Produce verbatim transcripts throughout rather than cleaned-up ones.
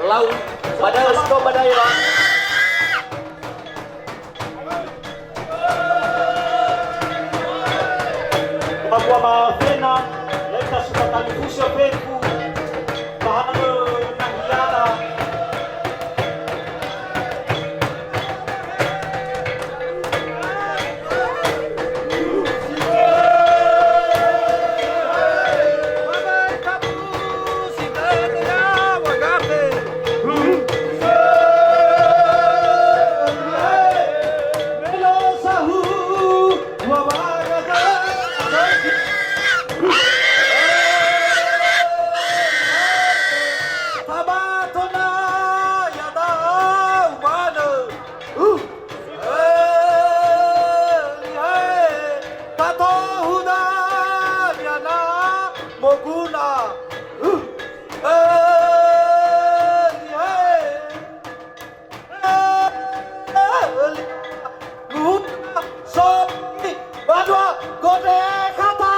Lau, badai, stop badai, Pak. Ba gua ma fena, leta suka tali fusi fefu, bahanö nahiara. Tato huda niana moguna. Eli, he. Eli, luhuna, somi, badua, gode, kata.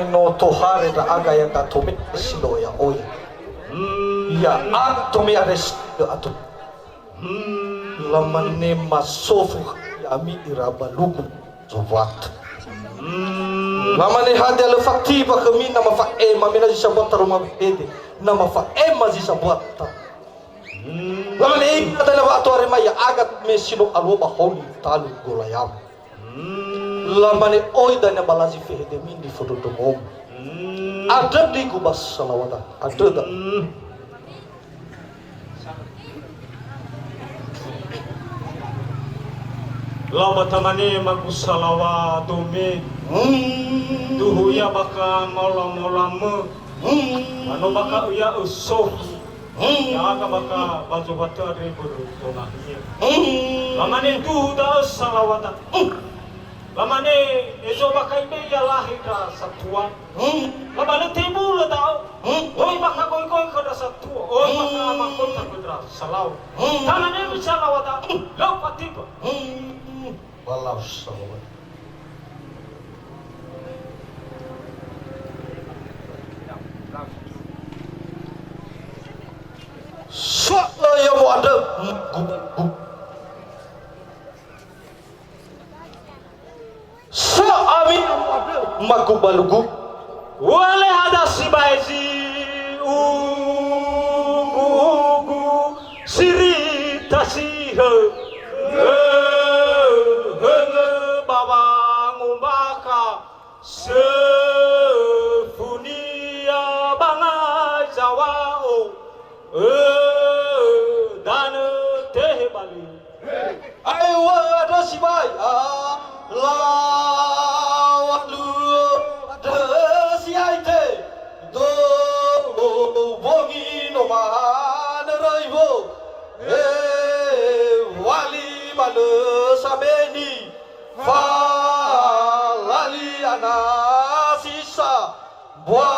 No tohare ndra'aga ya dato me si no ya oya. Hmm, ya ato me are si ato. Hmm, lamane masofu ya'ami ira balugu. Zawat. Hmm. Lamane hadia lö fatiba khömi na mafa'ema, me na zi sambua taroma wehede, na mafa'ema zi sambua ta. Hmm. Lamane ina dana wa'atoare mai ya'aga me si no alua ba holi talu golayam. Hmm. Lamane oi dana ba lazi fehedemi ndi fondrondrongom. Hmm. Andrö ndigu ba salawada. Andrö da. Hmm. Lau ba tamane magu salawa dome. Hmm. Duhu ia baka maola-maolamö. Hmm. Mano baka uya ösofu. Hmm. Ya'aga baka ba zowatö andre börö zonahia. Hmm. Lamane duhu da'ö salawada. Hmm. Lamane ezo baka ibe ia lahi ndra satua. Hmm. Labanö tebulö da'ö. Hmm. Oi bakha goigoi khö ndra satua. Oi bakha, hmm, amakota khö ndra salau. Hmm. Tanane mi salawa da'ö. Hmm. Lö fatiba. Hmm. Balau salawa. Sa'ö ya mu'andrö. Sa'ami magu balugu. Wale hada sibai zi ugu-ugu sirita si hö-, hö-, hö-, ba wangumbakha söfunia bangai zawa'o, ö, danö tehe bali. Aeŵö andrö sibai, a, laŵa'ö andrö si aite, do bongi no manöröi wö, e, wali manö sameni, falali ana si sa, bua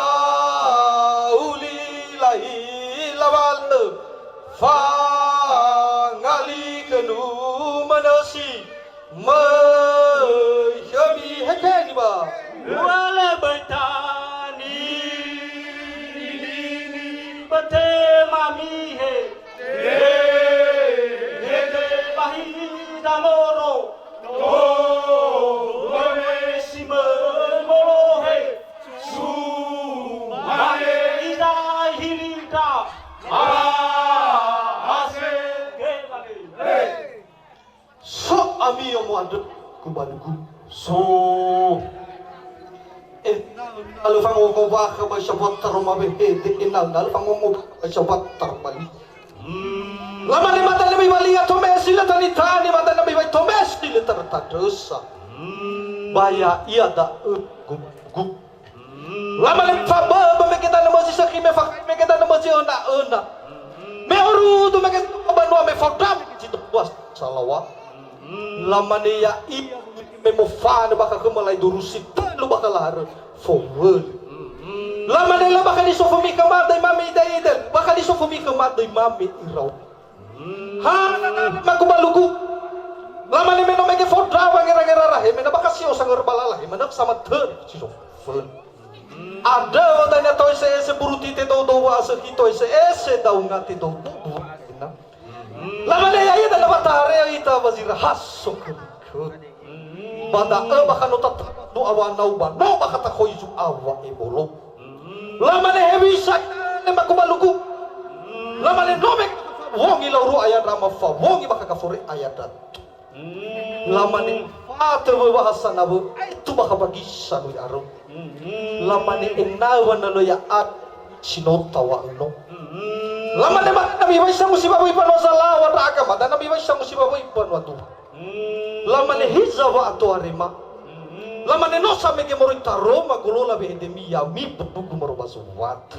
Kubalugu. So. Ena'ö na lö fangongo bakha ba isa batar ma wehede, ena'ö na lö fangongo bakha ba isa batar ma li. Lamane mada nami walia tomesi lö tanitani, mada nami wai tomesi lö tandrötandrösa. Ba ya'ia da'ö kubalugu. Lamane faböbö mege danö mözi sökhi, me fakhai mege danö mözi öna-öna. Me orudu mege si banua, me fondra mege si dua salawa. Lamane ya'ia me mofanö bakha khöma lai durusi tölu bakha laharö fowöli. Lamane lö bakha nisofömi khöma döi mame ida-ida, bakha nisofömi khöma döi mame irau. Ha, magu balugu. Lamane me no mege fondra wangera-ngera rahe, me na bakha si osangör balala he, manö sama tölu si so. Föl. Andrö wa dania toise ese buruti te doudou wa asökhi toise ese daunga te doudou wa ena. Lamane ya'ia dana wa tahareo ita wa zira haso kö. Ba da'ö bakha no tatama du'a wa nau ba no bakha takhoi zu'a wa ebolo. Lamane hewisa le magu balugu. Lamane no me wongi lauru ayandra ma fa wongi bakha gafore ayandra. Lamane fatö wöwahasa na wö aetu bakha bagisa nui arö. Lamane ena'ö wa na lö ya'at si no tawa'ö no. Lamane mada nami waisa musiba wöi banua zalawa ndra'aga, mada nami waisa musiba wöi banua duha. Lamane hiza wa'atoarema. Lamane no samege moroi taroma golola wehedemi ya'ami budugu maroba zowat.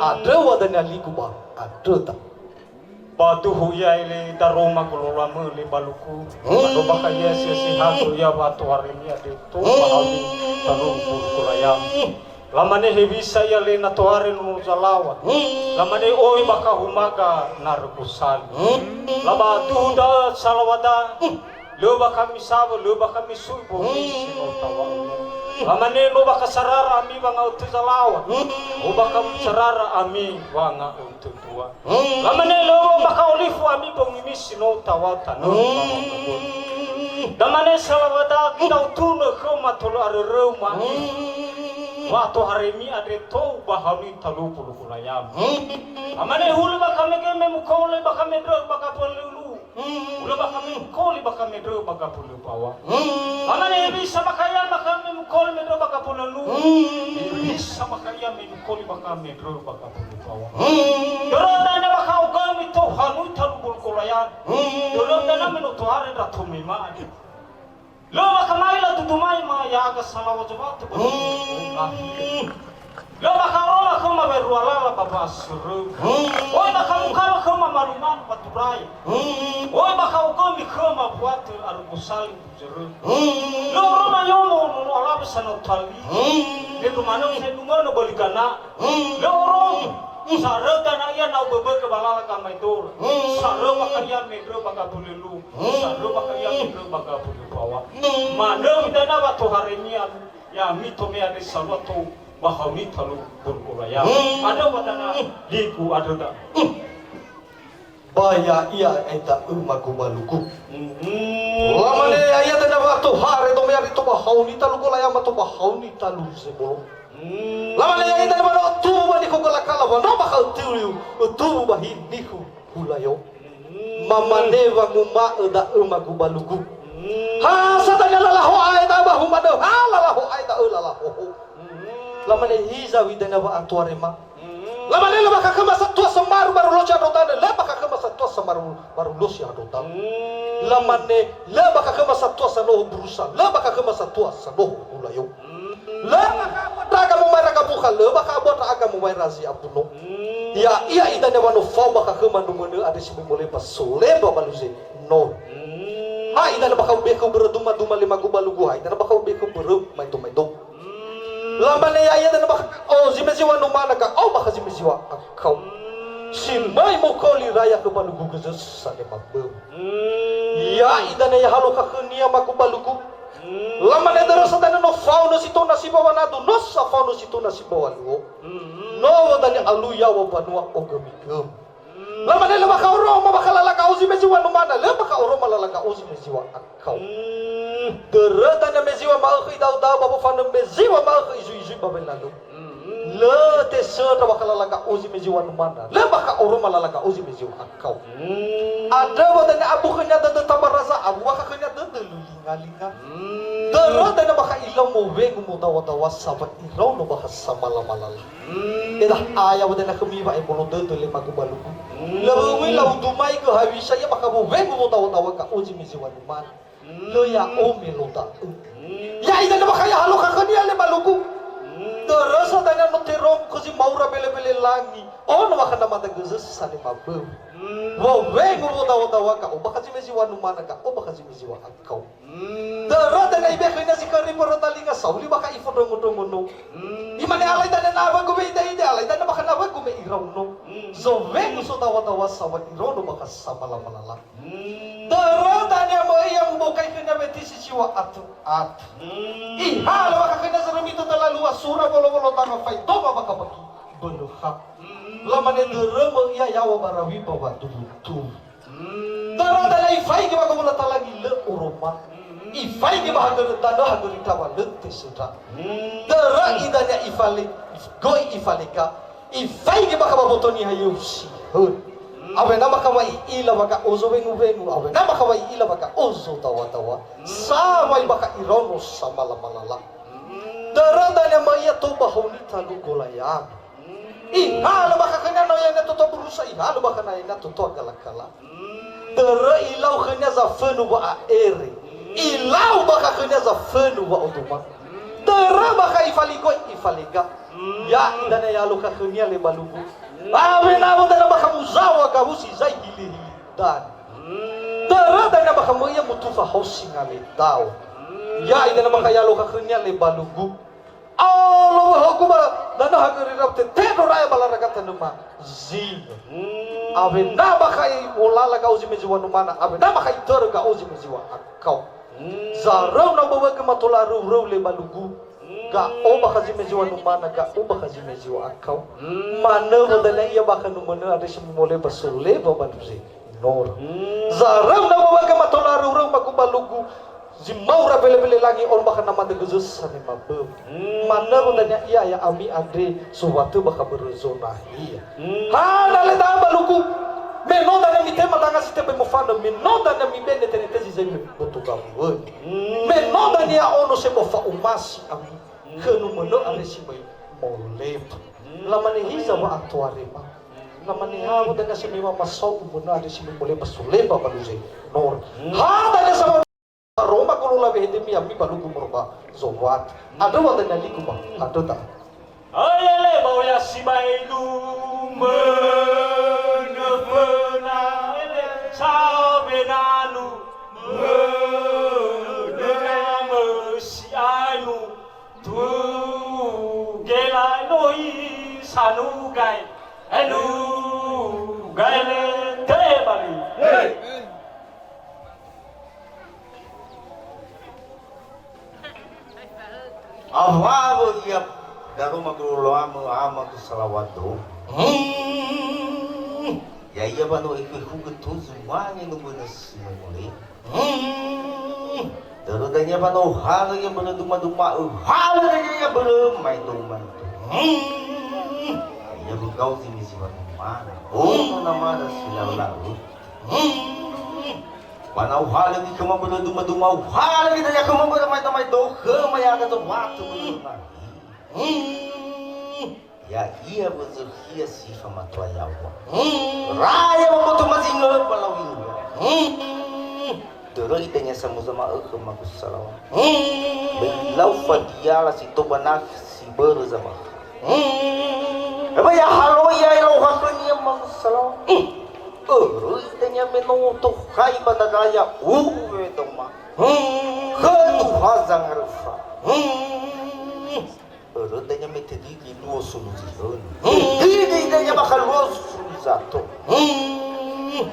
Andrö wa dania ligu ba andrö ta. Ba duhu ia ele daroma golola möle baluku. Ba no bakha ia sia si hato ia wa'atoaremi andre to ba haumi talu bulu kolayam. Lamane hewisa ia le na tohare nono zalawa. Lamane oi bakha humaga narö gosali. Laba duhu da'ö salawada. Lö bakha misawö, lö bakha misui bongi si no tawa'ö. Lamane no bakha sarara ami wanga'ötö zalawa. No bakha sarara ami wanga'ötö dua. Lamane lö bakha olifu ami bongimi si no tawa'ö tanö. Lamane salawada kita utunö khöma tolö aröröu ma. Wa'atoharemi andre tou ba haumi talu bulu kolayam. Lamane hulö bakha mege me mukole bakha mendrö bakha pölulu. Hulö bakha me mukoli bakha mendrö bakha pölö bawa. Lamane hewisa bakha ia bakha me mukoli mendrö bakha pölö lu. Hewisa bakha ia me mukoli bakha mendrö bakha pölö bawa. Dörö dania bakha ogömi tohanu talu bulu kolayam. Dörö dania me no tohare ndra tomema andre. Lö bakha ma'ila dudu mai ma ya'aga salawa zowatö ba. Lö bakha oroma khöma werua lala ba wa'asörö. Oi bakha mukala khöma malumalu ba turaya. Oi bakha ogömi khöma buatö arö gosali buzörö. Lö oroma yomo nono alawe sanau tali. Mendrö manö fendrö manö böli gana. Lö oroma. Saröda na ia nau böbögö ba lala gamaedora. Sarö bakha ia mendrö ba gabölö lu. Sarö bakha ia mendrö ba gabölö bawa. Manö dania wa'atoharemi ya'ami tome andre salua tou ba haumi talu bulu kolayam. Andrö wa dania ligu andrö da. Ba ya'ia da'ö magu balugu. Lamane ya'ia dania wa'atohare tome andre to ba haumi talu kolayam ma to ba haumi talu zebolo. Lamane ya'ia dania wa no ötubu ba nikhu galakala wa no bakha ötubu, ötubu ba hi nikhu hulayo. Mamane wanguma'ö da'ö magu balugu. Ha sa dania lalaho ae da'ö ba humanö, ha lalaho ae da'ö lalahoho. Lamane hiza wi dania wa'atoarema. Lamane lö bakha khöma satua samaru baru losi andrö danö, lö bakha khöma satua samaru baru losi andrö danö. Lamane lö bakha khöma satua sanoho burusa, lö bakha khöma satua sanoho hulayo. Lö bakha abua ndra'aga mowaira gabukha, lö bakha abua ndra'aga mowaira zi abuno. Ya'ia idania wa no fao bakha khöma numönö andre si möi molemba solemba ba luze no. Ha idania bakha ubekhö börö duma-duma le magu balugu, ha idania bakha ubekhö börö maedo-maedo. Lamane ya'ia dania bakha o zi me ziwa numana ga o bakha zi me ziwa akau. Si möi mukoli raya khö balugu gö zösa le maböu. Ya'i dania ya halokha khönia magu balugu. Lamane dörö sa dania no fao nö si tona si bawa nadu, no sa fao nö si tona si bawa luo. No dania alui yaŵa banua ogömi-gömi. Lamane lö bakha oroma bakha lala ga'o zi me ziwa numana, lö bakha oroma lala ga'o zi me ziwa akau. Dörö dania me ziwa ma'ökhö idao-dao ba wofanö me ziwa ma'ökhö izui-izui ba welalö. Lö tesöndra bakha lala Ga'ozi me zi wanumana. Lö bakha oroma lala Ga'ozi me zi wa'akau. Mm. Andrö wa dania abu khönia dödö Tamaraza, abu bakha khönia dödö Lulingalinga. Mm. Dörö dania bakha ilau mowengu modawadawa sa wa iraono bakha samalamalala. Mm. Edaha ya wa dania khömi wa'ebolo dödö le magu balugu. Mm. Lö wöi lau dumai gö hawisa ia bakha mowengu modawadawa Ga'ozi me zi wanumana. Lö ya'o melo da'ö. Ya'ia dania bakha ya haloka khönia le balugu. Dörö sa dania no terongo khö zi maura belebele langi. Ono bakha namada gö zö sanema böu. Wowengu wodawadawa Ga'o bakha zi me zi wanumana, Ga'o bakha zi me zi wa'akau. Dörö dania ibe khönia zi khöri mbörö dalinga sauli bakha ifondrongondrongo no. Imane alai dania nawögu me ideide, alai dania bakha nawögu me iraono. Zowengu sodawadawa sa wa iraono bakha samalamalala. Dörö dania möi ia mubokai khönia wetisi si wa'atö-atö. Ihalö bakha khönia zörömi dödö lalua sura wolowolo danga faidoma bakabaki bölökha. Lamane dörö möi ia yaŵa ba rawi ba waduwuduwu. Dörö dania ifaigi ba gowulo talangi lö oroma. Ifaigi ba hagörö danö hagörö ita wa lö tesöndra. Dörö idania ifale, göi ifalega. Ifaigi bakha ba boto niha yöu si höli. Awena bakha wa i'ila wa Ga'o zowenguwengu, awena bakha wa i'ila wa Ga'o zodawadawa. Sawai bakha iraono samalamalala. Dörö dania möi ia tou ba honi talu Golayano. Ihalö bakha khönia no ya'ia toto burusa, ihalö bakha na ya'ia toto galakala. Dörö ilau khönia zafönu wa'a'ere. Ilau bakha khönia zafönu wa'oduma. Dörö bakha ifaligoi ifalega. Ya'ia dania ya'aloka khönia le balugu. Awena wa dania bakha muzaŵa gawusi zai hilihili dania. Dörö dania bakha möi ia mutufa haosi ngaletaŵa. Ya'ia dania bakha ya'aloka khönia le balugu. Aolo wöhögu ba danö hagörö ira tetedro raya ba laraga tanöma zinö. Awena bakha i'olala Ga'ozi me zi wanumana, awena bakha idörö Ga'ozi me zi wa'akau. Zaröu na böwögö matola röuröu le balugu. Ga'o bakha zi me zi wanumana, Ga'o bakha zi me zi wa'akau. Manö wa dania ia bakha numönö andre si me moleba soleba ba luze. Nor. Zaröu na wawögö matola röuröu magu balugu, zi maura belebele langi ono bakha namada gö zö sanema böu. Manö wa dania ia ya'ami andre sowatö bakha börö zonahia. Hana le da'ö balugu, me no dania mitema danga si tebai mofanö, me no dania mibene tenete zi zai boto gawuöni. Me no dania ono sebo fa'omasi ami, khö numönö andre si möi moleba. Lamane hiza wa'atoarema. Lamane ha wa dania si möi wa'amasao umönö andre si möi moleba soleba ba luze. Nor. Ha dania sama aroma golola wehedemi ami balugu moroi ba zowatö. Andrö wa dania ligu ba, andrö da'ö. Öi ele ba oya sibai lumönö föna ele sawenanu mönö mösi anu. Tugela noi sanugai, enugai le tebali. Awa'ö ia daroma gurulö amö ama gö salawado. Hmm. Ya'ia wa no efehugö tou zumange numönö si möi mole. Hmm. Dörö dania wa no halö ia börö dumaduma, halö dania ia börö maedoma. Hmm. Ia bögau zi me zi wanumana. Ono namada si lau-lau. Hmm. Wa na uhalö göi khöma börö dumaduma, uhalö göi dania khöma börö maedoma, do khöma ya'aga zowatö börö nahi. Hmm. Ya'ia wözökhia si famatua yaw̃a. Hmm. Raya wamboto mazingö ba lau yaw̃a. Hmm. Dörö idania samuza ma'ökhö magu salawa. Hmm. Böi lau fadiala si tou ba nakhi si börö zama'ökhö. Hmm. Eba ya haloi ya elau hakhönia magu salawa. Hmm. Örö idania me no tohai ba nagaya uwe doma. Hmm. Khö Tuha Zangaröfa. Hmm. Örö dania me tedidi luo sulu zi hönö. Hmm. Tedidi dania bakha luo sulu zato. Hmm.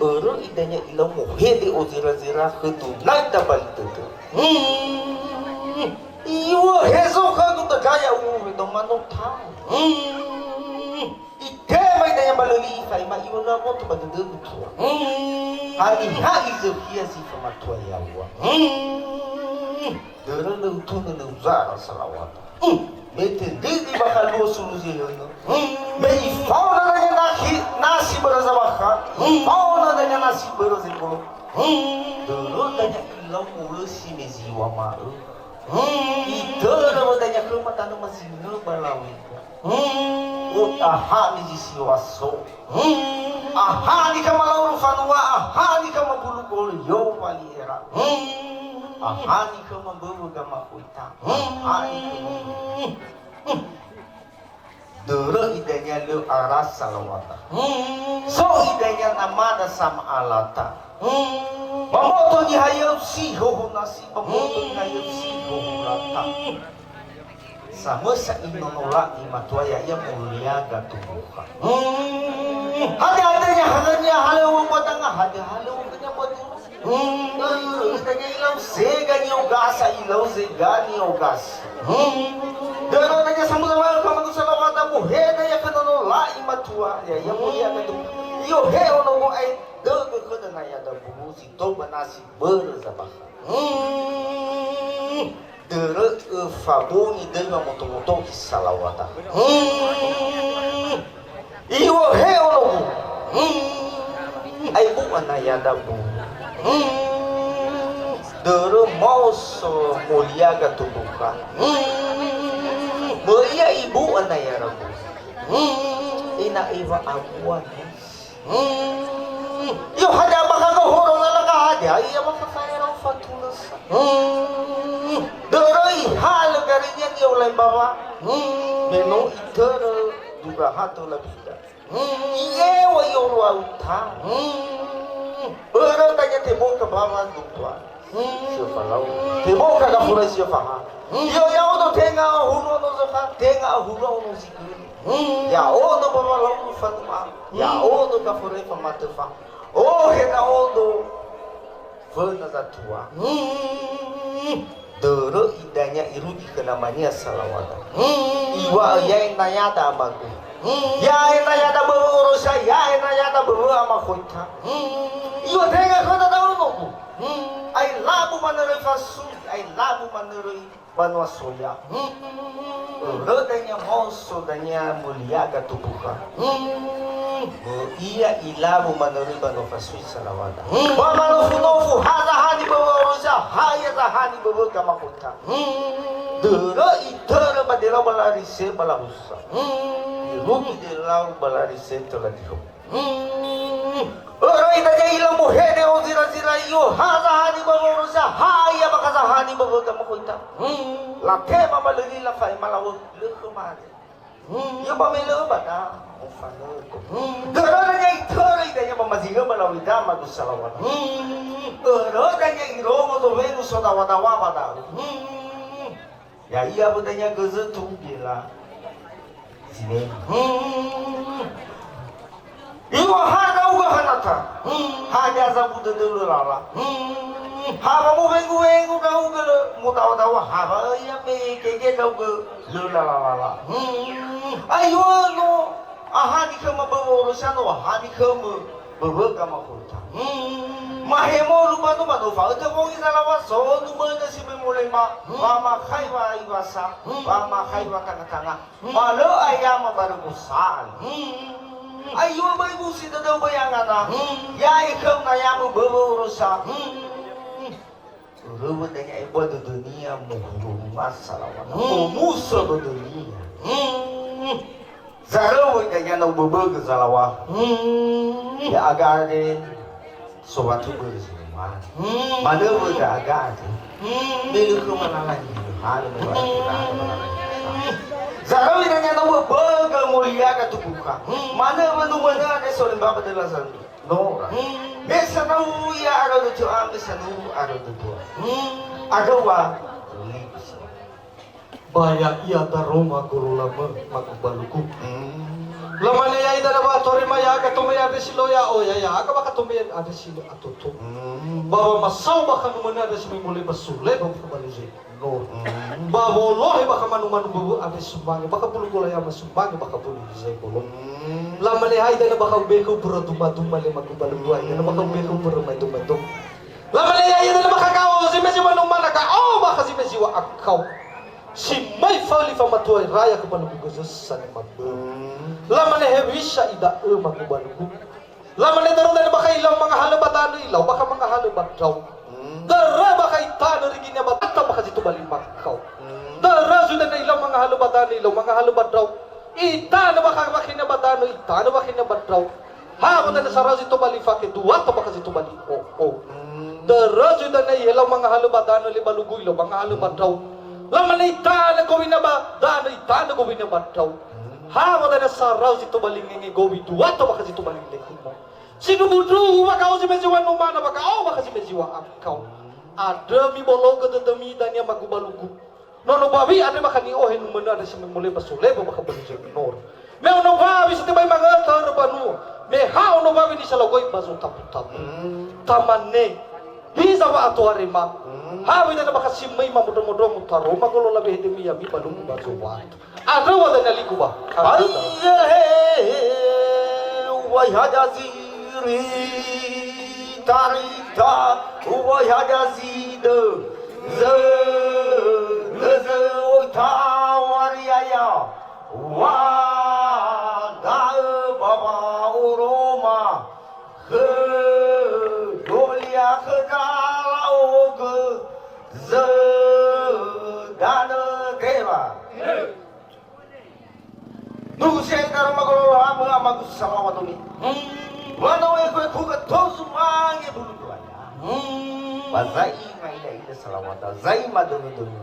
Örö idania ilau mohede ozerazera khö dunai tabali dödö. Hmm. Iŵö hezo khögu dagaya uwe doma no tau. Hmm. Itema idania ba lö li'i faima iŵö na boto ba dödögu tua. Hmm. Haniha izökhia si famatua yaw̃a. Hmm. Dörö lö utönö lö uzara salawata. Hmm. Me tendrege bakha luo sulu zi hönö. Me ifaona dania nakhi, nasi börö zabakha, ifaona dania nasi börö zebolo. Dörö dania ilau olösi me zi wama'ö. Itörö wö dania khöma tanö ma zinö ba lawöda. Otaha me zi siwa so. Ahani khöma laulu fanua, ahani khöma bulu golo yo wali era. Ahani khöma mböwö gamakhoita. Ahani khöma mböwö. Dörö idania lö ara salawata. So idania namada sama'alata. Mamoto nihayöu si hoho nasi, mamoto nihayöu si hoho lata. Samösa inono la'i matua ya'ia mulia gatubuha. Hade-hade ya halönia halöu buatanga, hade halöu nya buatanga. Dania ilau zega niogasa, ilau zega niogasa. Dörö dania samösa wa kamagu salawata muheda ya khöna no la'i matua, ya'ia mulia gatubuha. Iohe ono go ai dögö khöna na ya da buruzi toba nasi börö zabakha. Dörö öfa bongi döi wamoto-motogi salawata. Iŵa'ö he onogu. Ai bu'a na yadabu. Dörö maoso mulia gatubuka. Möi'a ibu'a na yarabu. Ina iŵa'abua. Hmm. Yo hadia bakha gohoro na laka hadia, ia bakha faera ufatulösa. Hmm. Dörö ihalö garinia ni'olai mbawa. Hmm. Me no itörö duraha töla bida. Hmm. I'ewa i'oruau ta. Hmm. Börö dania teboka mbawa dutua. Hmm. Siofalau. Teboka gafurai siofaha. Hmm. Iyo ya'odo tenga ahulu ono zoka, tenga ahulu ono zigöli. Hmm. Ya'odo mbawa launu fanua. Ya'odo gaforai famatöfa. Oh, he ndra'odo föna zatua. Hmm. Dörö idania irugi khö namania salawata. Hmm. Iŵa'ö, "Ya'e na yada amagu. Hmm. Ya'e na yada böwö orosa, ya'e na yada böwö amakhoita." Hmm. I'otenga khöda da'ö nogu. Hmm. Ai labu manöröi fasui, ai labu manöröi banua soya. Hmm. Dörö dania maoso dania mulia gatubuka. Hmm. Möi'a ilabu manöröi banua fasui salawata. Hmm. Ba manofu-nofu ha zahani böwö orosa, ha ia zahani böwö gamakhoita. Hmm. Dörö itörö ba delau ba larise ba lahusa. Hmm. Irugi delau ba larise töla diho. Hmm. Öröi dania ila muhede o zira-zira iyo, ha zahani ba worosa, ha ia bakha zahani ba wöga makhoita. Hmm. Latema ba löli lafa'ema lawö lö khöma. Hmm. Ia ba me lö ba da, mofanöto. Hmm. Dörö dania itörö idania ba mazinö ba lawida magu salawana. Hmm. Örö dania irongo zowengu sodawa-dawa ba da'ö. Hmm. Ya'ia wö dania gözö tugu gela. Sine. Hmm. Iŵa'ö ha ndra'ugö hanata. Hmm. Hadia zabu dödöu lö lala. Hmm. Ha wamowengu-wengu ndra'ugö lö modawa-dawa. Ha wa'ö ia me kege ndra'ugö lö lala lala. Hmm. Aiŵa'ö no ahani khöma böwö orosa no ahani khömö. Böwö gamakhöta. Hmm. Mahemolu ba no, ba no fa'ötö wongi zalaŵa so numönö si möi molema, hmm, wamakhai wa'iwasa, hmm, wamakhai watanga-tanga. Hmm. Ba lö ayama barö gosali. Hmm. Aiŵa'ö böi busi dödöu böi angana. Hmm. Ya'e khöu na yamö böwö orosa. Hmm. Örö wö dania ebua dödönia mohurunga salawana. Hmm. Omuso dödönia. Hmm. Zaröu wö dania na uböbögö zalaŵa. Hmm. Ya'aga andre sowatu börö zi numana. Hmm. Manö wö ya'aga andre. Hmm. Me lö khöma lala hihalö, me lö khöma lala hihalö. Zaröu dania na uböbögö mulia gatubuka. Hmm. Manö wö numönö andre so lemba ba döla zandu. Nora. Hmm. Me sanau ia arö dötö a, me sanau arö dötö a. Hmm. Arö wa. Ba ya'ia daroma golo lamö magu balugu. Hmm. Lamane ya'ida da ba torema ya'aga tomöi andre si lö ya'o, ya'aga bakha tomöi andre si lö atoto. Hmm. Ba wamasao bakha numönö andre si möi molema suleba bakha ba leze. No. Mm. Ba wolohe bakha manu-manu böwö andre sumange, bakha bulu gola yama sumange, bakha bulu zebolo. Mm. Lamane haida na bakha ubekhö börö duma-duma lemagu ba lö buai, na bakha ubekhö börö maedo-maedo. Lamane ya'ia na bakha gao, zi me zi wa numana gao, bakha zi me zi wa akao. Si möi fali famatua raya khö balugu gö zösa ne mabö. Lamane hewisa ida'ö magu balugu. Lamane daro dane bakha ilau mangahalö ba danö ilau bakha mangahalö ba ndrau. Dörö bakha itanö riginia ba data bakha zi tobali makao. Dörö zui dane ilau mangahalö ba danö ilau mangahalö ba ndrau. Itanö bakha bakhinia ba danö itanö bakhinia ba ndrau. Ha ba dane sarau zi tobali fake dua to bakha zi tobali o'o. Dörö zui dane ihelau mangahalö ba danö le balugu ilau mangahalö ba ndrau. Lamane itanö gowina ba danö itanö gowina ba ndrau. Ha ba dane sarau zi tobali ngenge gowi dua to bakha zi tobali lekhumo. Sindruhundruhu ba ga'o zi mezi wanumana ba ga'o bakha zi mezi wa'akao. Andrö mibologö dödömi dania magu balugu. Nono bawi andre bakha ni'ohe numönö andre si möi moleba soleba bakha balugu zi nor. Me ono bawi si tebai mangötö hörö banua. Me ha ono bawi nisalogoi ba zotabu-tabu. Tamane. Hiza wa'atoarema. Ha widana bakha si möi mamondro-mondro mutaroma golola wehedemi yami balugu ba zowato. Andrö wa dania ligu ba. Aiyehe, uwai haja ziri tarita, uwai haja zidö. Zö, zö, zö, oi tawariaya. Wa da'ö ba wa'oroma khö Goliakhö ndra'ogö zö danö Deba. Nugu si ai daroma gololo amö amagu salawa domi. Wa no egu egu gö tozu mange bulu duaya. Ba zai ma'ila-ila salawata, zai madönö-dönö.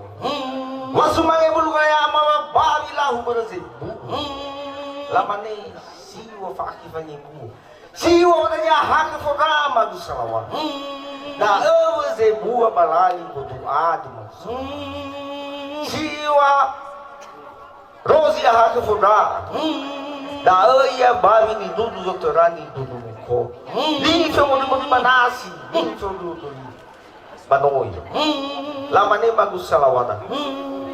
Wa sumange bulu gaya ama wa bawi lahu börö zebu. Lamane siwa fa'akhi fangebu. Siwa wadania hakö foga magu salawa. Da'ö wö zebua balali bodu adu magu salawa. Siwa Rozi ahakö fondra. Da'ö ia bawi nidudu zotöra nidudu muko. Nife wonimoni manasi, nife wonimoni banoi. Lamane magu salawata.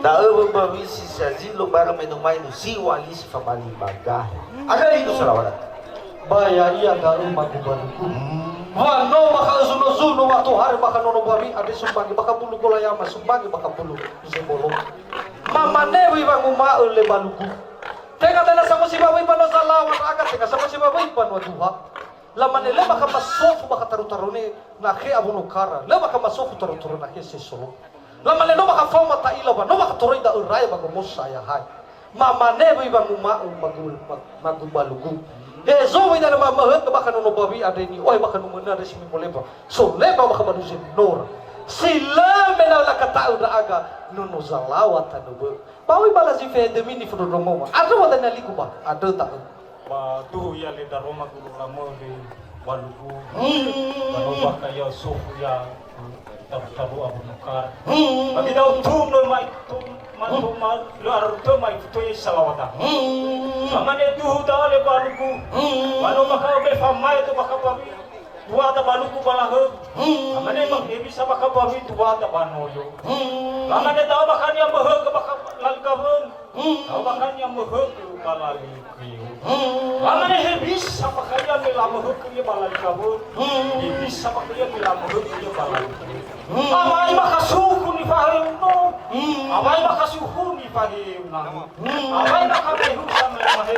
Da'ö wö bawi si sazilo barö mainu-mainu siwa li si famali bagahe. Ada nidu salawata. Ba ya'ia da'ö magu balugu. Wa no bakha özuno-zuno wa tohare bakha nono bawi andre sumbangi bakha bulu golayama sumbangi bakha bulu zebolo. Mamane wöi wanguma'ö le balugu. Tenga dana samösiwa wöi banua zalawa ndra'aga, tenga samösiwa wöi banua duha. Lamane lö bakha masofu bakha taru-tarone nakhe awonokara, lö bakha masofu taru-taro nakhe sesolo. Lamane no bakha faoma ta'ila wa no bakha toroi da'ö raya ba gomosa yahai. Mamane wöi wanguma'ö magu, magu balugu. Hezo wöi dana mamöhögö bakha nono bawi andre ni'ohe bakha numönö andre si mimoleba. Soleba bakha ba duze nora. Si lö mena'ö lakata'ö ndra'aga nono zalawa tanö bö'ö. Ba oi bala zi fehedemi nifondrondrongoma. Andrö wa dania ligu ba, andrö da'ö. Ba duhu ia le daroma guru lamö le balugu. Ba no bakha ia sofu ia taru-taru Abu Bakar. Ba gidau tunö mai to, ma to, ma lö arutö mai to ia salawata. Lamane duhu da'ö le balugu. Ba no bakha be famae to bakha bawi. Tuada balugu ba lahö. Lamane ma hewisa bakha bawi tuada ba noyo. Lamane da'ö bakhania möhögö bakha lali gawön. Da'ö bakhania möhögö ba lali gawön. Lamane hewisa bakhaia me lamöhögö ia ba lali gawön. Hewisa bakhaia me lamöhögö ia ba lali gawön. Awai bakha suhu nifaheu no. Awai bakha suhu nifaheu na. Awai bakha mehusa me mahe.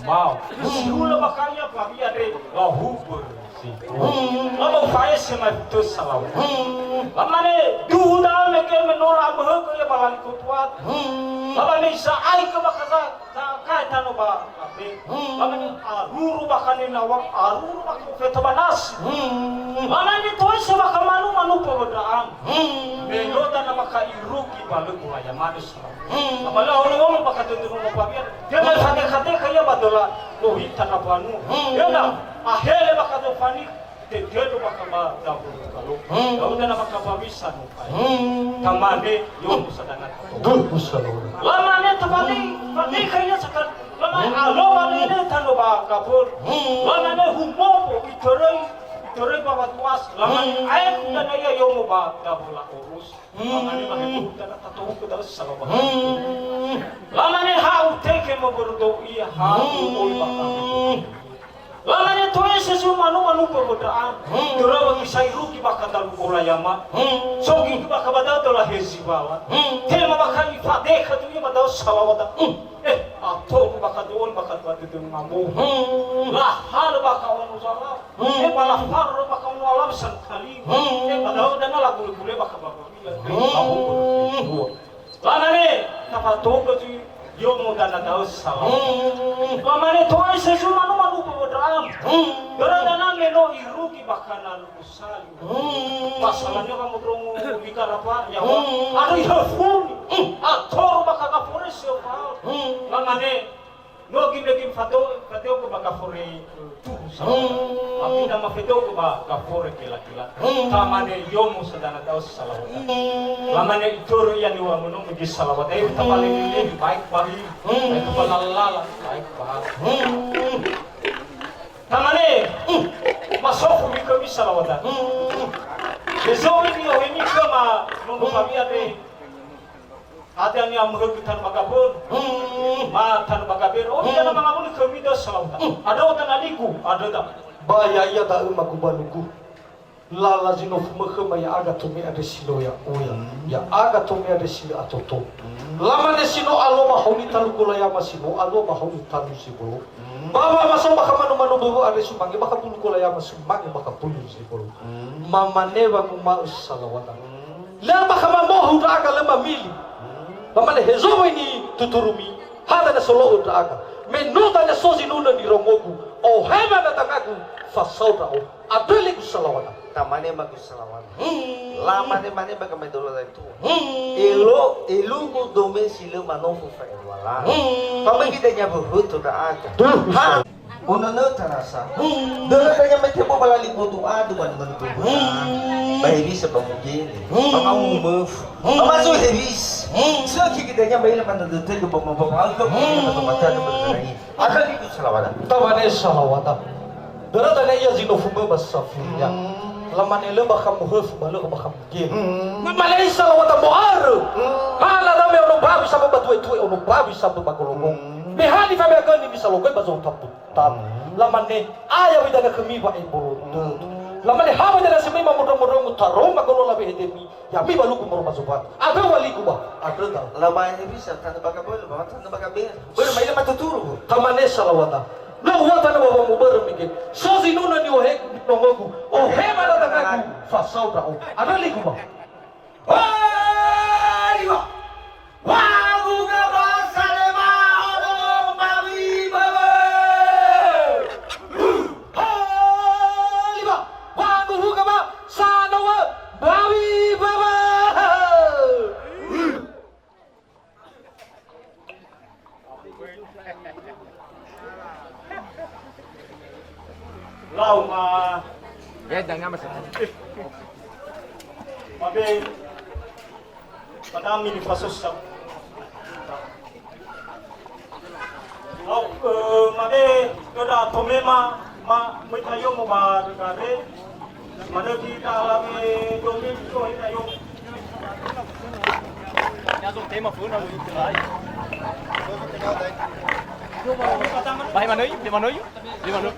Mao. Siula bakhaia bawi andre lahubö. Lama ufaese mai tösa lau. Lamane duhu da'ö mege me no lamöhögö ia ba lali kotuat. Lamane isa'aigö bakha za, zakae tanö ba kafe. Lamane aruru bakha nenawa, aruru bakha feto ba nasi. Lamane toese bakha manu-manu pewödra'an. Me no dana bakha irugi ba lö guraya manö sa. Apalagi ono-ono bakha tödö nono pawia. Dia mai fateka-teka ia ba döla lohita na banua. Ia na ahele bakha zofani. Tetelo bakha ba dahulu kalo. Dahulu na bakha ba wisa no kai. Tamane yo musadana. Duh, musadana. Lamane tamane, mane kaya sakan. Lamane alo mane ne tano ba kabur. Lamane humobo iterei, iterei ba watuas. Lamane aek dana ya yomo ba dahulu urus. Lamane mane buta na tatohu ke daus salama. Lamane ha uteke mo berdo ia ha oi bakha. Lamane toe Sesu manu-manu pemodaan. Hmm. Turawa kisai rugi bakha dalu gola yama. Hmm. Sogi bakha badau tola hezi bawa. Hmm. Tema bakha ifadeka tu ia badau salawata. Hmm. Eh, ato bakha doon bakha dua tutu ngambo. Hmm. Lahal bakha ono zala. Hmm. Eh, balafar bakha ono alam sangkali. Hmm. Eh, badau dana lagu-lagu le bakha bawa. Hmm. Lamane, tafatoga zui, yomo dana da'ö salah. Hmm. Lamane, to'ai sesu manu-manu pemodaan. Hmm. Gara dana me no irugi bakha na lugu sali. Hmm. Pasalahnya kamu drongo bicara apa? Nyawa. Hmm. Ada ihafuni. Hmm. Ator bakha kapore seopal. Hmm. Lamane, No gimbe-gimbe fato-, fateo ke ba gafore tuhu sa. Hmm. Amina mafeteo ke ba gafore kela-kela. Hmm. Tamane yomo sadana tao salawata. Hmm. Lamane itoro ia ni wa mono megi salawata. Eh, hmm, tabale ni baik bali. Hmm. Baik kepala lala, baik bahasa. Hmm. Tamane, hmm, masofu mi kemi salawata. Hmm. Bezo ni ohemi kema nono, hmm, kami ade. Ada ni amhögü tanö ba gabön. Hmm. Ma tanö ba gabön. Oh, hmm, ia nama ngabönö khömi dösa lauta. Hmm. Ada otan aliku, ada da. Ba ya'ia da'ö magubalugu. Lala zi no fumökhö ma ya'aga tome andre si lö ya'oya. Hmm. Ya'aga tome andre si lö atoto. Hmm. Lamane si no alua ba haoni talu golayama si no alua ba haoni talu zebolo. Hmm. Ba wa'amaso bakha manu-manu böwö andre sumange bakha bulu golayama sumange bakha bulu zebolo. Hmm. Mamane wanguma'ö salawata. Hmm. Lö bakha mamohu ndra'aga lö mamili. Lamane, hezo wai nituturumi, ha dania solo'ö ndra'aga. Me no dania so zinunö nirongogu, ohema na dangagu, fasao ndra'o. Andrö ligu salawata. Tamane magu salawata. Hmm. Lamane-mane ba gamaedolo dai tua. Hmm. Elo, elugu dome si lö manofu fa'eluala. Hmm. Famöi dania wöhötö ndra'aga. Tuh. Ha. Ono nöta rasa. Hmm. Dödönya mai tebo balali bodu adu ban ban bodu. Hmm. Ba Hewisa ba Mugele. Hmm. Ba mau muf. Hmm. Ba mazu Hewis. Hmm. Sökhi gidanya mai la pandödötö ba ma ba ba. Hmm. Ba mata adu ba lagi. Ada di salawata. Tamane salawata. Dödönya ia zi no fumö ba safuria. Hmm. Lamane lö bakha muhöf ba lö bakha mugele. Hmm. Lamane salawata mo'arö. Hmm. Hala dame ono bawi sabö ba tue-tue ono bawi sabö ba golongo. Hmm. Me hali fa me agöni bisa logoi ba zotapu. Tabu. Hmm. Lamane, aya widana khömi wa'ebolo dödö. Hmm. Lamane, ha widana si möi mamondromondrongu taroma golo lawe hedemi, ya'ami ba lugu moroma zobat. Andrö waligu ba, andrö da. Lamane bisa, tanö ba gabölu, ba tanö ba gabölu. Börö mai lö matuturu. Tamane salawata. No uwata na bawa mubörö mege. So zinunö ni'ohe nongogu. Ohema na dangagu. Fasao ndra'o. Andrö ligu ba. Haliwa! Wa'uga ba salema ono mbawi böwö! Haliwa! Wa'uga ba sanowö mbawi böwö! Lau ma. Ya, jangan masuk. Mabe, padami ni fasosa. Lau, eh, mabe, kada tomema, ma, mita yomo ba gare. Manö kita alami domi to hita yomo. Bahe manö, di manö, di manö.